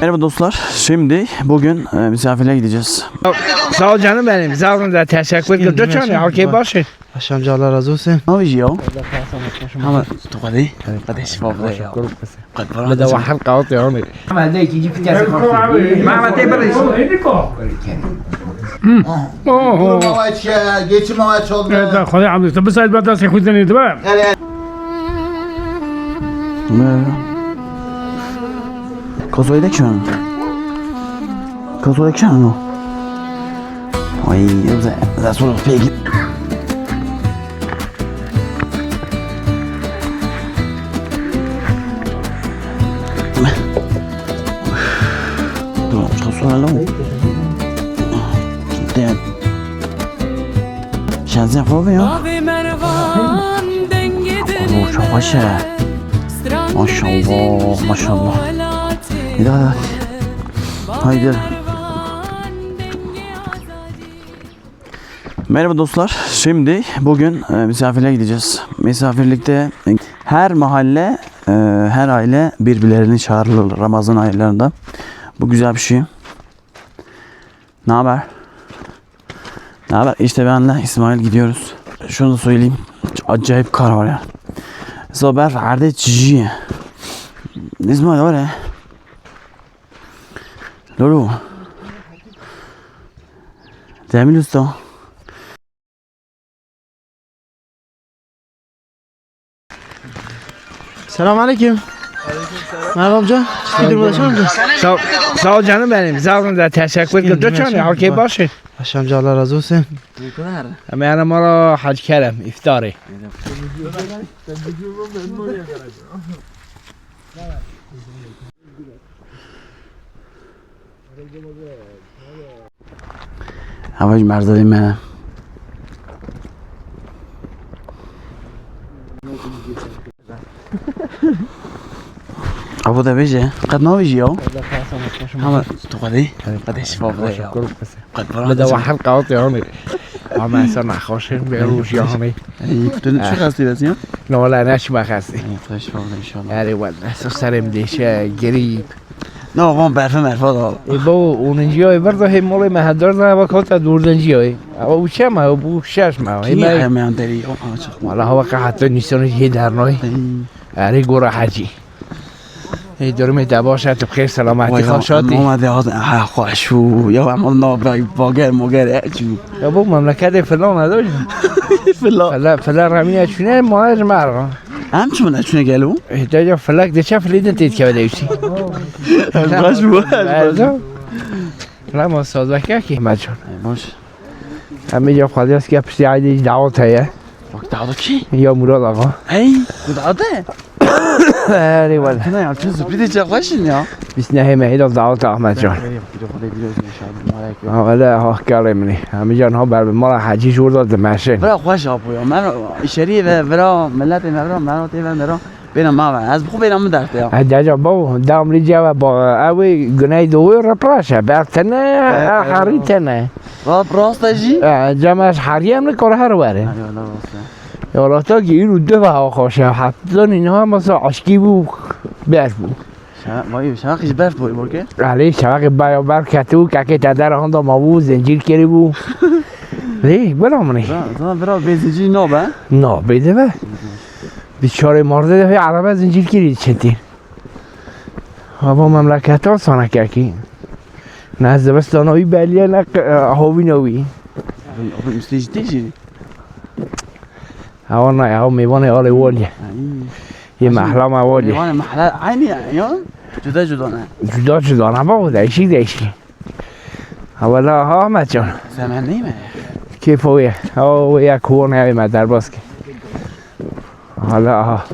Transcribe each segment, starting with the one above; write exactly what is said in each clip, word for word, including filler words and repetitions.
Merhaba dostlar. Şimdi bugün e, misafirliğe gideceğiz. Sağ ol canım benim. Sağ olun da teşekkür ederim. Dört tane okey başı. Paşam, Allah razı olsun. Ne yapıyorsun ya? Ama tu kadar. Kadar şifa bu ya. Kadar falan. Bir de var kahvaltı yani. Ama de ikinci vitesi kalktı. Mehmet Bey, bir Durum amaç ya, geçim amaç oldu. Evet, ben kolay anlıyorsun. Bu sayede ben de sen kuzeni değil mi? Kosoy'da kim? Kosoy'da kim o? Ay, yoksa, yoksa sonra peki. Dur, çok sonra lan. Gitti. Şanzı yapalım ya. Oo, çok hoş ya. Maşallah, maşallah. Bir daha, daha. Haydi. Merhaba dostlar. Şimdi bugün e, misafirliğe gideceğiz. Misafirlikte her mahalle, e, her aile birbirlerini çağırırlar Ramazan aylarında. Bu güzel bir şey. Ne haber? Ne haber? İşte benle İsmail gidiyoruz. Şunu da söyleyeyim. Acayip kar var ya. Sober herde çijiye. İsmail var ya. Lolo. Cemil Usta. Selam aleyküm. Merhaba amca. Bir durum ulaşır amca. Sağ, sağ ol canım benim. Sağ olun da teşekkür ederim. Dört tane okey başı. Paşam, Allah razı olsun. Ama yani mala Hacı Kerem iftarı. Hava ji merzelê me. Abo de bêje, qet nabêjî ya. Ama tu qedê, qedê şifa bide ya. Qet falan. Bir de var kahvaltı yani. Ama sen naxoşin bir roj yani. Ey, tu ne çok hastayı ya? Ne wala ne şima hastayı. Qedê şifa bide inşallah. Erê wala, serê min dêşe, grîp. Na, van berfe merfa da. E, bo, onuncuya, e, berda hê molê me hedar da, bak, hota dördüncüya, e. Ama bu çe me, bu şeş me, e. Kî me hemen deri, o, ama çok. Wala hava ka hatta nîsanê hê dernayê. Ey. Erê gora hecî. Ê, durumê te baş e, tu bi xêr selametî xweş hatî. Mama de hat, ha, xweş û, ya, em na, bager, moger, e, çû. Ya, bu memleketê filan e, değil mi? Filan. Filan, filan remîne çûne, ma ji me re. Em çi min çûne gelo? Ê, te ya filek de çe filê din têt keve de wî. Xweş bû, xweş bû. Lama sazeke ki, Mecan. Ê, baş. Em ê ya xwediyas ke piştî aydê dawet heye. Bak, dawet kî? Ya Murat Ağa. Hey, ku dawet e? Erê wele. Tuna ya, çi sürpriz çe xweşin ya. Biz nehê me hêdan dawet Ahmet Can. Ha, wele, ha, kalê min ê. Em jan ha ber bi mala hecî jor da dimeşin. Vira xweş apo ya. Me, şerî ve vira, milletê me vira, me tê ve mera. Bêna ma ve. Ez bi xwe bêna min dert ya. E, deca babo, da Amerîkê ve ba, ew ê Güneydoğu replaş e. Ber tene, e, e, herî tene. Rap rast e jî? E, cem ez herî em nikare her were. Eyvallah, rast e. Ya rasta ki îro du ve hava xweş e. Heta niha mesela aşkî bû, berf bû. Şa-, vay, şaxî ji berf bû, bû ki? Alê, şaxî baya berf ketibû, kekê te der handa mabû, zincîr kirîbû. Lê, bela min ê. Za-, za-, vira bê zincîr nabe? Na, bê dibe. Bi çarê mardê de hê erebe zincîrkirî diçitî. Hava memleketa sanekekî. Ne zivistana wî belî ye, ne q-, e, havîna wî. Abi, abi, üstü ciddi şey. Hewa ne, hewa mêvanê alê walî. Ha, iyi. Yê mehla me walî. Mêvanê mehla aynı ya. Cuda cuda ne? Cuda cuda ne babo, değişik değişik. Ha, wela ha, Ahmet Can. Zemen değil mi? Keyf o ye. Ha, o ya kuwan ya me derbas ki. Hala aha.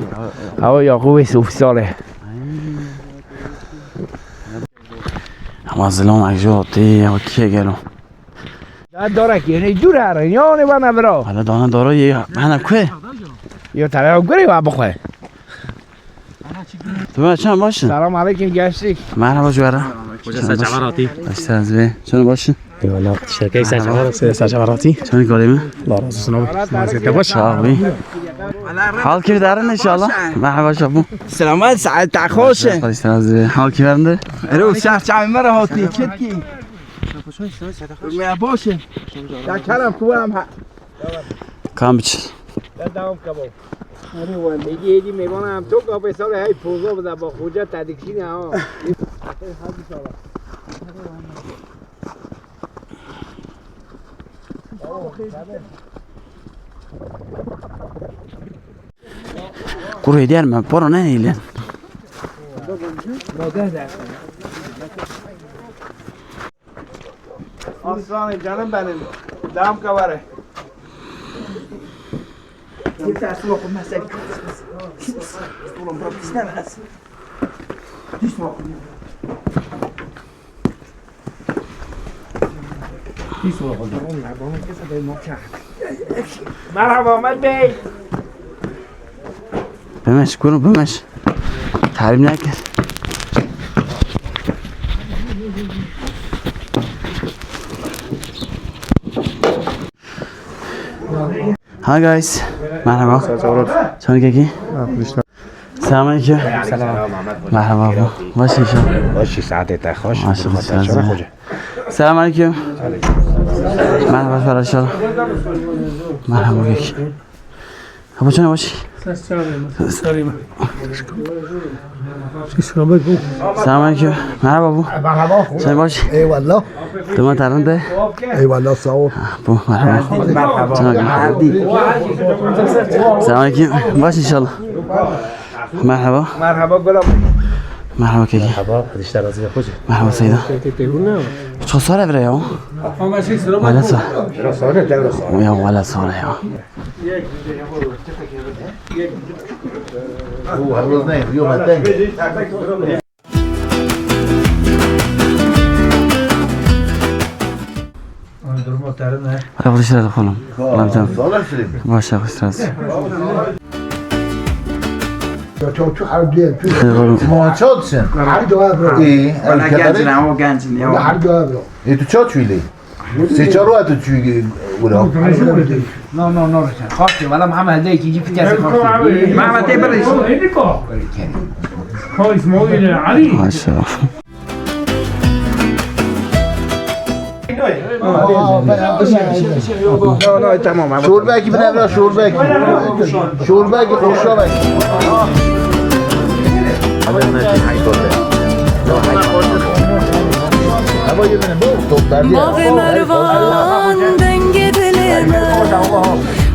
Ha, o Yakubê Sofîsalê. Ama zilam ekjo tê ya kiye gelo. Ya dara ki ne dûr her ya ne bana bro. Hala dana dara ye ya. Bana kwe. Yo tara gure wa bixwe. Tu me çend başın? Selam aleyküm gençlik. Merhaba Cüvera. Hoca sen çavar atî. Estağfirullah. Çend başın? Eyvallah. Şerkey sen çavar atî. Sen çavar atî. Çend kalemi? Allah razı olsun abi. Sen baş. Sağ ol. Hal kî derin inşallah. Merhaba şabu. Selamet, saet te xweş. Xweş razî. Hal kî verinde. Ero şah çavê me re hatî çitkî. Durmaya baş e. Ya kerem ku em ha. Kam biç. Ya devam kabo. Êdî êdî mêvana em çok kapê sal hey pozo bida ba xoca te dikişîne ha. Hadi inşallah. Kurê diyar me, poro ne neyle? Aslanım canım benim. Devam kavare. Yeter, su okun, ben seni. Oğlum bırak, istemez. Merhaba Ahmet Bey. Bimeş, kuru bimeş. Tahrim nekir. Hi guys. Merhaba. Çankeki. Selamünaleyküm. Selam. Merhaba bu. Baş inşallah. Baş saadete hoş. Maşallah. Selamünaleyküm. Merhaba arkadaşlar. Merhaba keki. Ha bu çene baş. Ses çağırıyor. Ses çağırıyor. Selamünaleyküm. Merhaba bu. Merhaba. Sen baş. Eyvallah. Tamam tarım de. Eyvallah sağ ol. Bu merhaba. Merhaba. Selamünaleyküm. Baş inşallah. Merhaba. Merhaba Gulam. Merhaba keki. Merhaba, dişler razı ya hoca. Merhaba Seyda. Çok sar evre ya. Ama şey sıra bak. Wala sar. Biraz sonra devre sonra. Ya wala sar ya. Bu her roz ne? Yok, ben Durumu terin e. Hadi bu işler yapalım. Lan sen. Sağ olasın. Başla kuşlar. Ya çok çok her diye. Muhaçot sen. Her dua bro. İyi. Bana gençin ama o gençin ya. Her dua bro. E tu çok çuili. Se çaro tu çuili. No no no. Xaçê wela Mihemed helde ikinci fikir xaçê. Mihemed tê birîş. Maşallah. No no, tamam abi. Şurbeki bine biraz şurbeki. Şurbeki, hoşçakalın. Bavê Mervan dengê dilê me,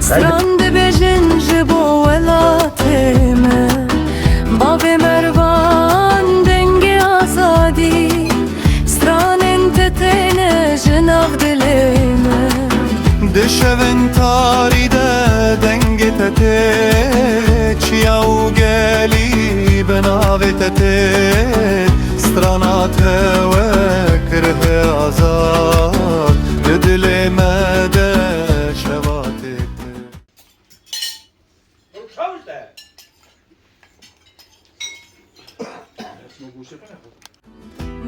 stran dibêjin ji bo welatê me. Bavê Mervan dengê azadî, stranên te têne ji nav dilê me. Di şevên tarî de dengê te tê, çiya û gelî bi navê te tê. Strana te wek rihê azad, di dilê me de şeva tê.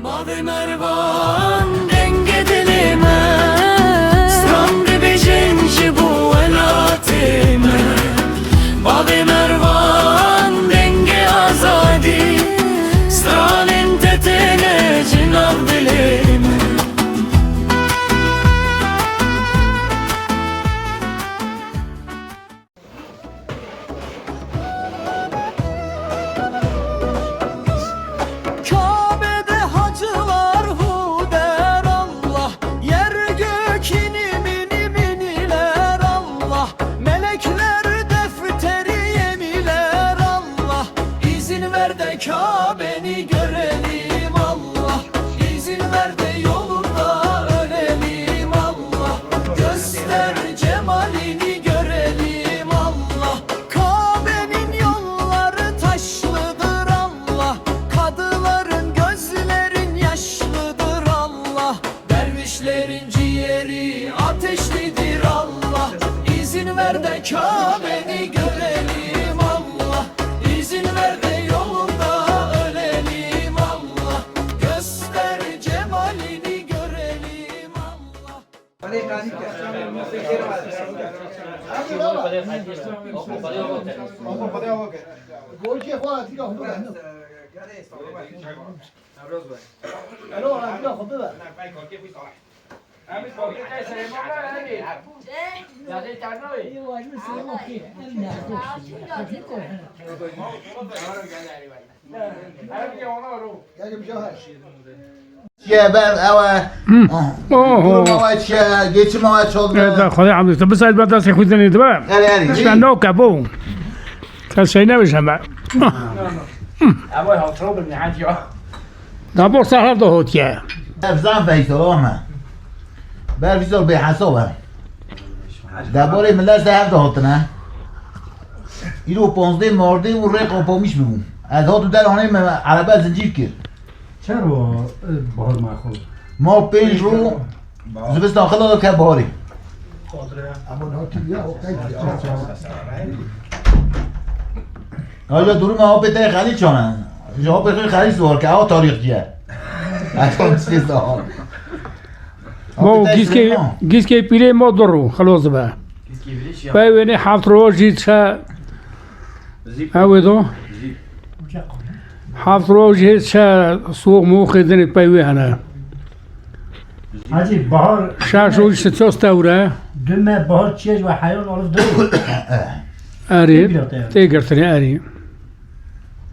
Bavê Mervan dengê dilê me, stran dibêjin ji bo welatê me. Bavê Mervan dengê azadî, stranên te têne ji nav dilê me. Kabe'de hacılar hu der Allah, yer gök inim inim iniler Allah, melekler defteri yemiler Allah, izin ver de Kabe'ni görelim Allah, izin ver de yolunda ölelim Allah, göster cemalini görelim Allah. Kabe'nin yolları taşlıdır Allah, kadıların gözlerin yaşlıdır Allah, dervişlerin ciğeri ateşlidir Allah. İzin ver de Kabe'ni görelim Allah, izin ver de yolunda ölelim Allah, göster cemalini görelim Allah. Çiye ber ew e. Durum ew e çiye, geçim ew e çol be. Evet, Xwedê hamd, tu bisayt be destê xwe dinê dibe. Erê, erê. Şe newke bû. Kes şey nebêje me. Ew e hatiro bin niha ciya. Da borsa hev de hotiye. Ev zaf veyso ama. Ber vîsor bê hesab e. Debarê millet de hev de hatine. Îro ponzdeh mardê û rê qapamiş bibû. Ez hatim der hanê me erebe zincîr kir. Çerwa, e, bahar me xwe? Ma pênc rû zivistan xila ke baharê. Aman hatî ya, o qeyd ya. Aja duruma apê te xelî çane. Ji apê xwe xelî siwar ke, ew tarîxçî ye. Ew çi zahar. Mo gîskê, gîskê pîrê mo du rû, xilos be. Pey wênê heft roj jî çe, ew ê do. Heft roj jî çe soğuk mu xêdinê pey wê hene. Hacî, bahar. Şaş roj işte ços tewre. Dime bahar çiye ji we heyon alıp dur. Erê, tê girtinê erê.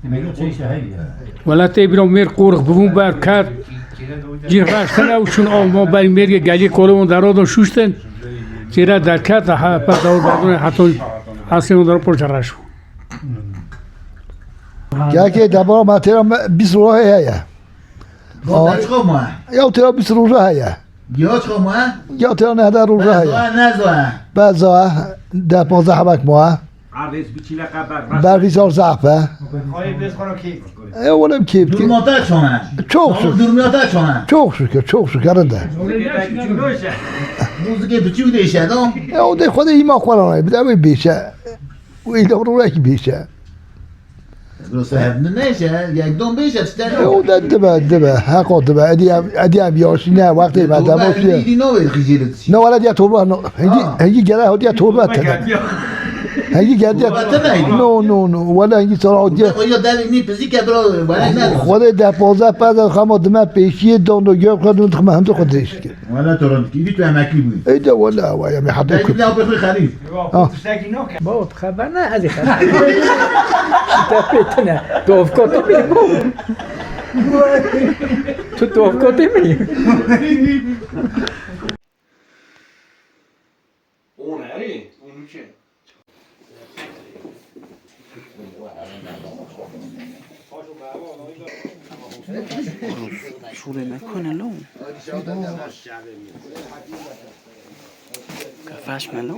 Demek ki çok şey hayır ya. Wela tê bîra mêr qorix bibûn berket. Cî reştine û çûn av ma berî mêrgê gelî kolê wan derodon şuştin. Cî re derket, ha, pe dawr berdûne heta hesê wan dero porça reş bû. Gelkê debara me têra me bîst roja heye. Aa. Çiqo ma? Ya têra bîst roja heye. Giya çiqo ma? Ya têra nehde roja heye. Bezoa, nezoa. Bezoa, deh panzdeh hebek ma. Erdês biçîle qe ber. Ber vîsar zehf e. Xayê bêz xwe kê. E, oğlum kê. Durmata çone. Çok şükür. Durmata çone. Çok şükür, çok şükür, rinde. Muzike biçûk dêşe do. E, o de xwe de îma xwe ra, bir de wê bêşe. Wê de rûrekî bêşe. Burası hevni neyse, yek don beş işte. E, o da dibe, dibe. Hako dibe. Edi ev, edi ev yaşî ne, wextê me demo şiye. Ne wala diye torba, no. Hengi, hengi gere ho diye torba tene. Hengi gere diye. Torba tene. No, no, no. Wala hengi sara ho diye. O ya devi ni pizike bro, wala ne? Xwedê deh panzdeh pez xama dime pêşiyê don do gör xwe dime xwe hem de xwe dirêj kir. Wala toron ki, tu emeklî bû. Ey de wala, waya me hata. Belki bile abi xwe xerîf. Ha. Baba, tu xeber ne, ez ê xeber. Şite pê tine. Tu avukatê min î, baba. Tu, tu avukatê min î. On erê, on üç e. Şûrê me kune lo. Kefeş me lo.